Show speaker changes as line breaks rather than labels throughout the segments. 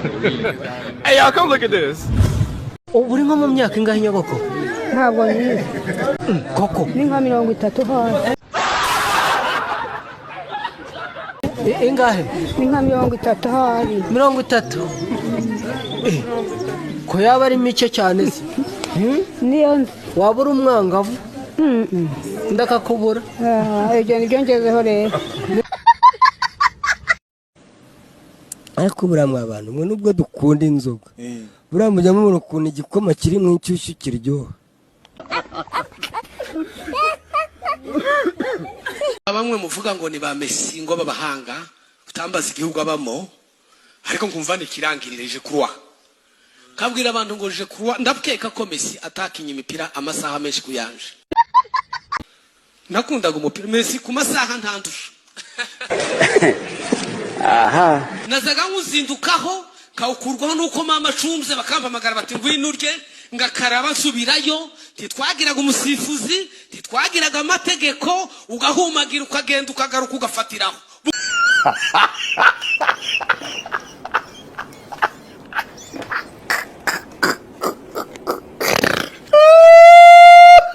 Hey, y'all, come look at this.
Ubu uri nko mu myaka ingahe, nyogoko?
Ntabwo nyizi.
Koko?
Ni nka 30 hasi.
Ingahe?
Ni nka 30 hari.
30? Ko yaba ari mike cyane se?
Niyo nzi.
Waba uri umwangavu, ndakakubura.
Ah, ibyo nibyo ngezeho rero.
Ariko buriya mwa bantu mwe, nubwo dukunda inzoga, buriya mujya mubona ukuntu igikoma kiri mu inshyushyu kiryoha.
Bamwe muvuga ngo ni ba Messi, ngo b'abahanga, utambaza igihugu abamo, ariko nkumva nikirangirire. Je crois, kabwira abantu ngo je crois, ndabweka ko Messi atakinye imipira amasaha menshi kuyanje. Nakundaga umupira, Messi ku masaha ntandusha. Nazaga nkuzindukaho, kawukurwaho nuko mama acumze, bakampamagara bati: "Ngwino urye." Ngakaraba, nsubirayo. Ntitwagiraga umusifuzi, ntitwagiraga amategeko, ugahumagira, ukagenda, ukagaruka, ugafatiraho.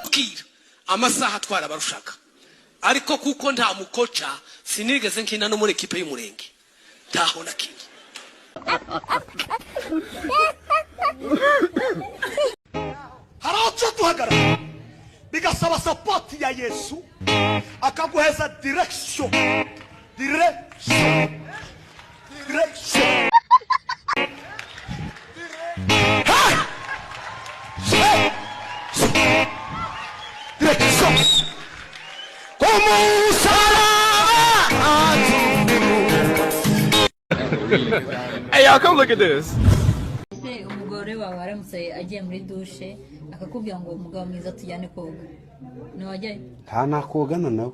Bukira amasaha twarabarushaga, ariko kuko nta mukoca, sinigeze nkina no muri ekipe y'umurenge, ntaho nakinnye.
Hari aho tuba duhagarara bigasaba support ya Yesu, akaguheza direction, direction, direction. Hey! Hey! Direction ku musaraba.
Hey, y'all, come look at this.
Ese umugore wawe aramutse agiye muri dushe akakubwira ngo: "Umugabo mwiza, tujyane koga," ntiwajyayo?
Nta nakogana nawe,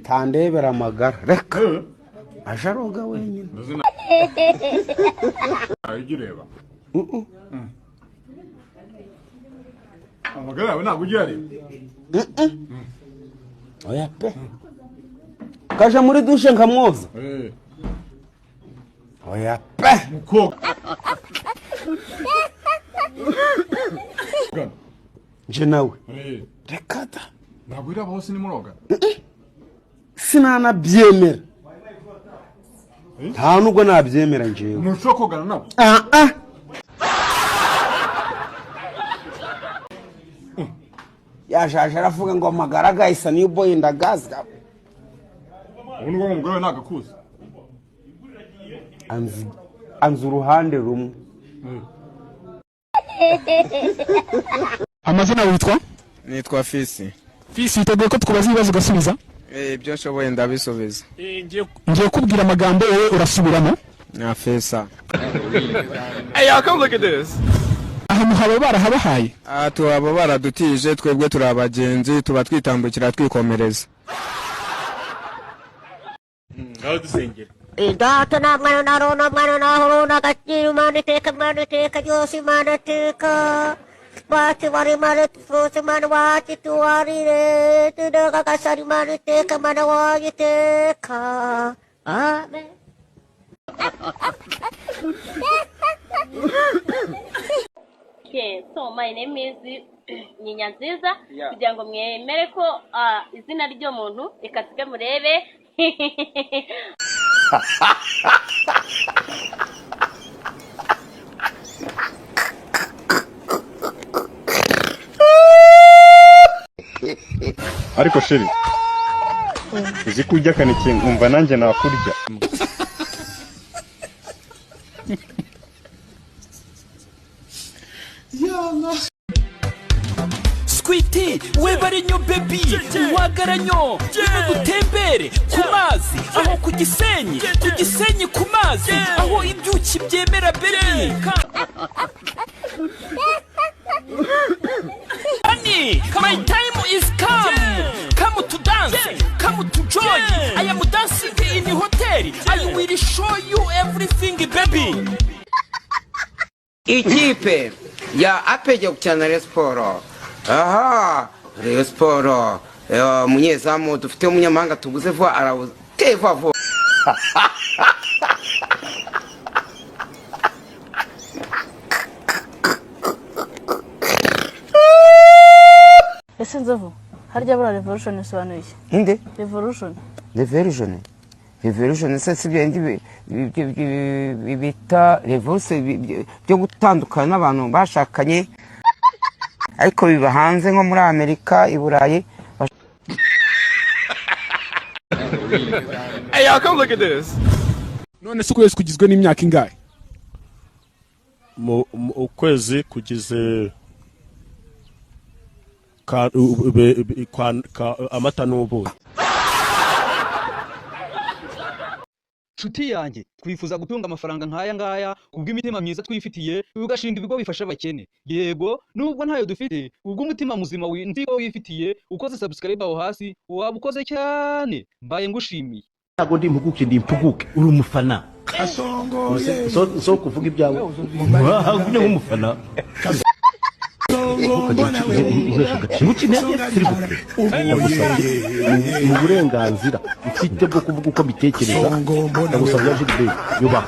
tandebera amagara, reka aje aroga wenyine.
Ujya ureba amagara yawe? Ntabwo ujya uyareba?
Oya pe, kaja muri dushe nkamwoza? Oya pe.
Koga.
Nje nawe, reka da.
Ntabwo ureba hose nimuroga?
Sinanabyemera, nta nubwo nabyemera njyewe.
Ntushobora kogana nawe?
Ah ah. Yashaje aravuga ngo amagara gahisa niyo boy ndagazi.
Ubu nubwo umugore wawe ntabwo akuzi?
Anzi, anzi uruhande rumwe.
Amazina witwa?
Nitwa Fisi.
Fisi, witeguye ko tukubaza ibibazo ugasubiza?
Ibyo nshoboye ndabisubiza.
Ngiye kukubwira amagambo, wowe urasubiramo.
Na fesa.
Hey, y'all, come look at this.
Ahantu hawe barahabahaye?
Aha tuhaba baradutije, twebwe turi abagenzi, tuba twitambukira twikomereza.
Ngaho dusengere.
Data na Mwana na Roho na Mwana na Roho na Gaciro, Imana iteka, Imana iteka ryose, Imana iteka wacu wari, Imana twose, Imana wacu tuwarire tudagagasara, Imana iteka, Imana wacu iteka, amen.
Okay, so my name is Nyinya Nziza. Kugira ngo mwemere ko izina ry'umuntu, reka tuge murebe.
Ariko chérie, uzi ko urya akaneke nkumva nanjye nakurya?
Sweetie, webare nnyo baby, wagara nnyo. Ngwino dutembere ku mazi, aho ku Gisenyi, ku Gisenyi ku mazi, aho ibyuki byemera, baby. Honey, my time is come. Come to dance, come to joy. I am dancing in the hotel. I will show you everything, baby.
Ikipe ya APR igiye gukina na Rayon Sports. Aha Rayon Sports, umunyezamu dufite umunyamahanga tuguze vuba arawuteye vuba vuba.
Ese Nzovu, harya buriya revolution isobanuye iki?
Inde?
Revolution.
Revolution. Revolution se si bya bita revolution byo gutandukana n'abantu bashakanye, ariko biba hanze nko muri Amerika, i Burayi.
Hey, y'all, come look at this.
None se ukwezi kugizwe n'imyaka ingahe?
Mu ukwezi kugize amata n'ubuki.
Nshuti yanjye, twifuza gutunga amafaranga nk'aya ngaya kubw'imitima myiza twifitiye, tugashinga ibigo bifasha abakene. Yego, nubwo ntayo dufite, ubw'umutima muzima nzi ko wifitiye, ukoze subscribe aho hasi waba ukoze cyane. Mbaye ngushimiye.
Ntabwo ndi impuguke, ndi impuguke. Uri umufana. So kuvuga ibyawe ujye nk'umufana. Mu burenganzira mfite bwo kuvuga uko mbitekereza, ndagusabye Gilbert, yubaha.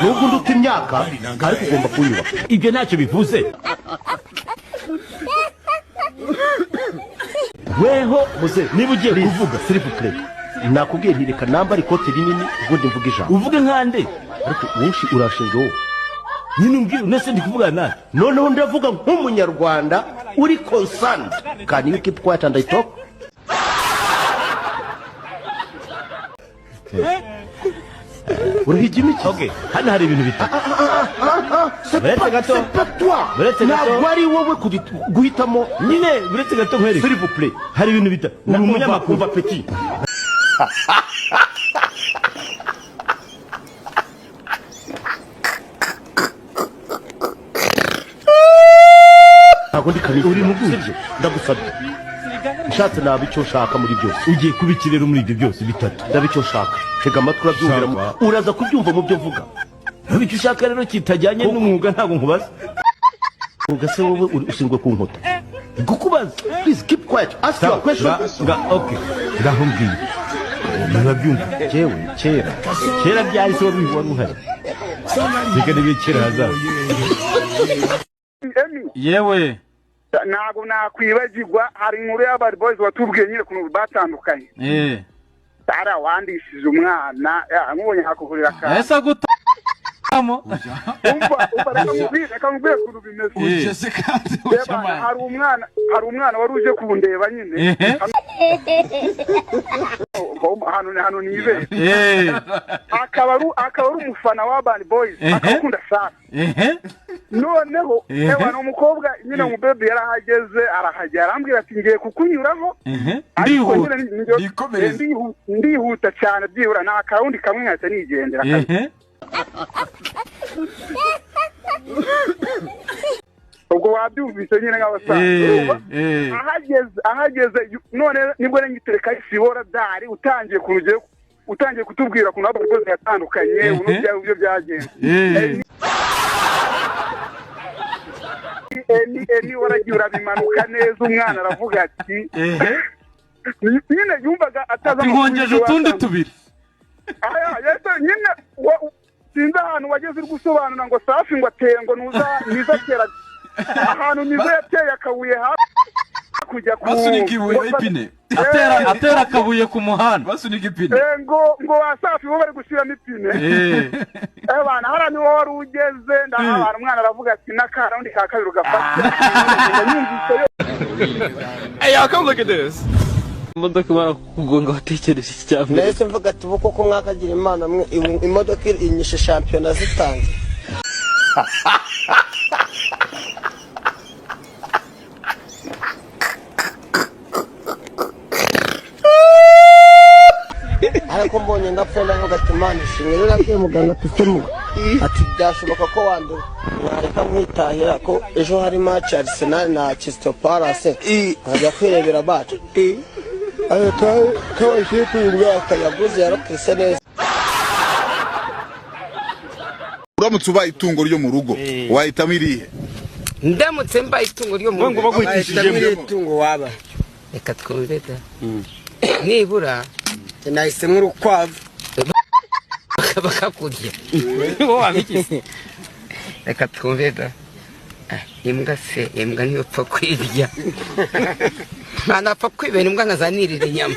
Nubwo unduta imyaka, ariko ugomba kunyubaha. Ibyo ntacyo bivuze. Weho niba ugiye kuvuga, s'il vous plaît, nakubwiye nti reka nambare ikote rinini ubundi mvuge ijambo. Uvuge nkande? Ariko wowe urashinzwe wowe nyine umbwira, unese ndi kuvugana nawe. Noneho ndavuga nk'umunyarwanda uri concerned. Can you keep quiet and I talk? Urahigima iki? Okay, hano hari ibintu bitatu. Buretse gato. Buretse gato. Ntabwo ari wowe guhitamo. Nyine buretse gato nkwereke. S'il vous plaît. Hari ibintu bitatu. Uri umunyamakuru. Umva petit. Ntabwo ndi kanisa. Uri muguzi. Ndagusabye. Nshatse naba icyo nshaka muri byose. Ugiye kuba iki rero muri ibyo byose bitatu? Ndaba icyo nshaka. Tega amatwi urabyumvira. Uraza kubyumva mu byo mvuga. Ntabwo icyo ushaka rero kitajyanye n'umwuga, ntabwo nkubaza. Umwuga se wowe ushinzwe ku nkota? Kukubaza. Please keep quiet. Ask your question. Okay. Ngaho mbwira. Urabyumva? Jewe kera. Kera byari se wari uhari. Reka nibe kera hazaza.
Yewe.
Ntabwo nakwibagirwa, hari inkuru ya Bad Boys watubwiye nyine ukuntu batandukanye. Sara wandishije umwana, nkubonye hakugurira akantu.
Ese gutamo?
Umva, reka nkubwire ukuntu bimeze. Hari umwana wari uje kundeba nyine. Hano nibe. Akaba ari umufana wa Bad Boys, akakunda Sara. Noneho ewa ni umukobwa nyine, umubebe yarahageze, arahagera arambwira ati ngiye kukunyuraho, ndihuta cyane, byihura nta kawundi kamwe nkahita nigendera. Ubwo wabyumvise nyine nk'abasaza. Ahageze none nibwo ngitereka isibora dari utangiye kuntu utangiye kutubwira ukuntu abakozi yatandukanye, uburyo byagenze. Eni waragiye urabimanuka neza, umwana aravuga ati nyine yumvaga ataza.
Nkongeje utundi tubiri.
Nyine sinzi ahantu wageze uri gusobanura ngo Safi ngo ateye ngo niza atera ahantu niza yateye akabuye hakurya ku
basunika ibuye ipine, atera akabuye ku muhanda basunika ipine,
ngo wa Safi bo bari gushyiramo ipine. Ebana hara niwo wari ugeze ndahabana, umwana aravuga ati n'akarundi ka kabiri ugafata.
Hey, y'all, come look at this.
Imodoka imara kukugonga watekereje iki cya mbere?
Nahise mvuga ati ubu koko mwakagira Imana mwe, imodoka inyishe shampiyona zitanze. Ariko mbonye ndapfa ndavuga ati Imana ishimwe. Rero nabwiye muganga ati se muga, ati byashoboka ko wandura, mwareka mwitahira ko ejo hari match ya Arsenal na Crystal Palace, nkajya kwirebera match. Ariko kabaye uyu mwaka yaguze yarokese neza.
Uramutse ubaye itungo ryo mu rugo wahitamo irihe?
Ndamutse mbaye itungo ryo mu rugo
wahitamo irihe tungo waba?
Reka twumve da. Nibura
nahisemo urukwavu.
Bakakurya.
Wowe wabigize.
Reka twumve da. Ah, imbwa se, imbwa ntiyopfa kwirya, ntanapfa kwibera imbwa nkazanirira inyama.